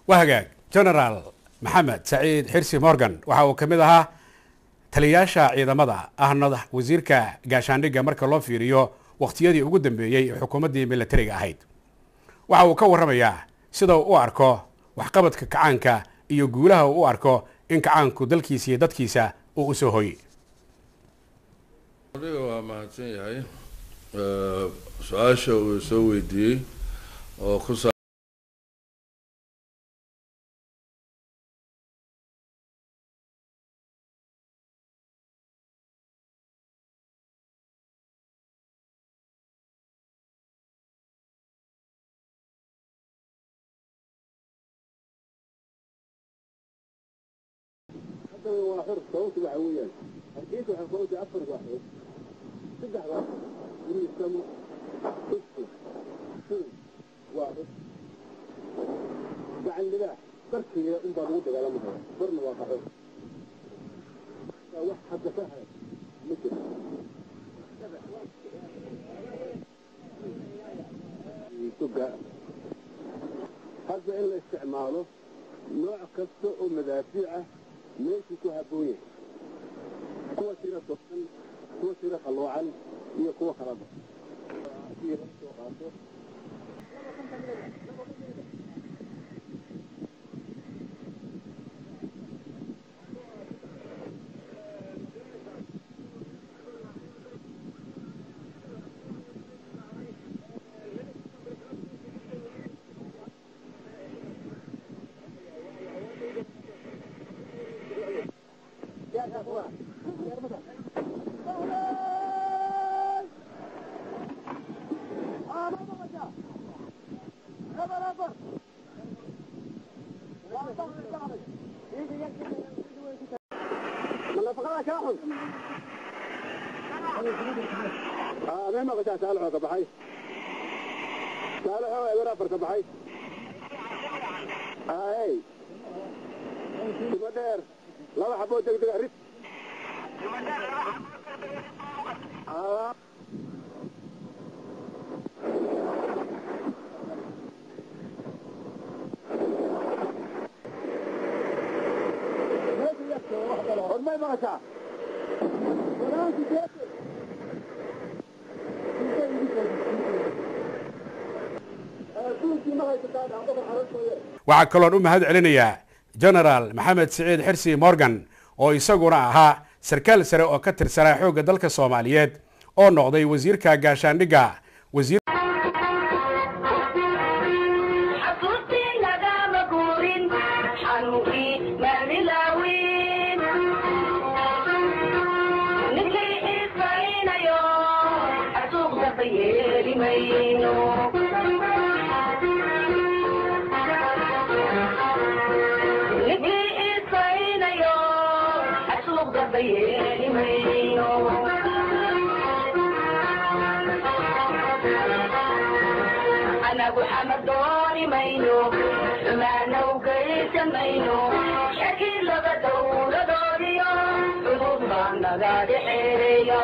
Waa hagaag. Genaraal Maxamed Saciid Xirsi Morgan waxa uu ka mid ahaa taliyayaasha ciidamada, ahna wasiirka gaashaandhigga marka loo fiiriyo wakhtiyadii ugu dambeeyey ee xukuumaddii militariga ahayd. Waxa uu ka warramayaa sida uu u arko waxqabadka kacaanka iyo guulaha uu u arko in kacaanku dalkiisa iyo dadkiisa uu usoo hoyey. Adiga waa mahadsan yahay su-aasha uu soo weydiiyey oo ku haddaba waa xor. Sababtu waxa weeyaan, Hargeysa waxay ka afar waaxood, saddex waaxood Guriisamo, Isku Shuun waa xor, Gacan Libaax barkeeda unbaa lagu dagaalamahaya, barna waa qaxo. Wax hadda ka haray ma jiro. Toga hadda in la isticmaalo nooc kasta oo madaafiic ah meeshuu ku habboon yahay, kuwa sira tosan, kuwa sira qalloocan iyo kuwa kalaba si laga soo qaato. Ma nafaqada kaa xun may maqashaa? Saalaxoo ka baxay, Saalaxoo eber afar ka baxay. Hey, Timo Dheer laba xaboo degdega rid. Hormay maqashaa? Waxaa kaloon u mahad celinayaa Genaraal Maxamed Siciid Xirsi Morgan oo isaguna ahaa sarkaal sare oo ka tirsanaa xoogga dalka Soomaaliyeed oo noqday wasiirka gaashaandhigga wasiir. Xasuustii lagama guurin, xanuunkii maamilaawin, ninkii xiisaynayo xasuuq damba yeeli mayno. Ninkii xiisaynayo xasuuq damba yeeli mayno. Anagu xamar dooni mayno, xumaana u geysan mayno, shaki laba dowladoodiyo cudud baa naga dhexeeya.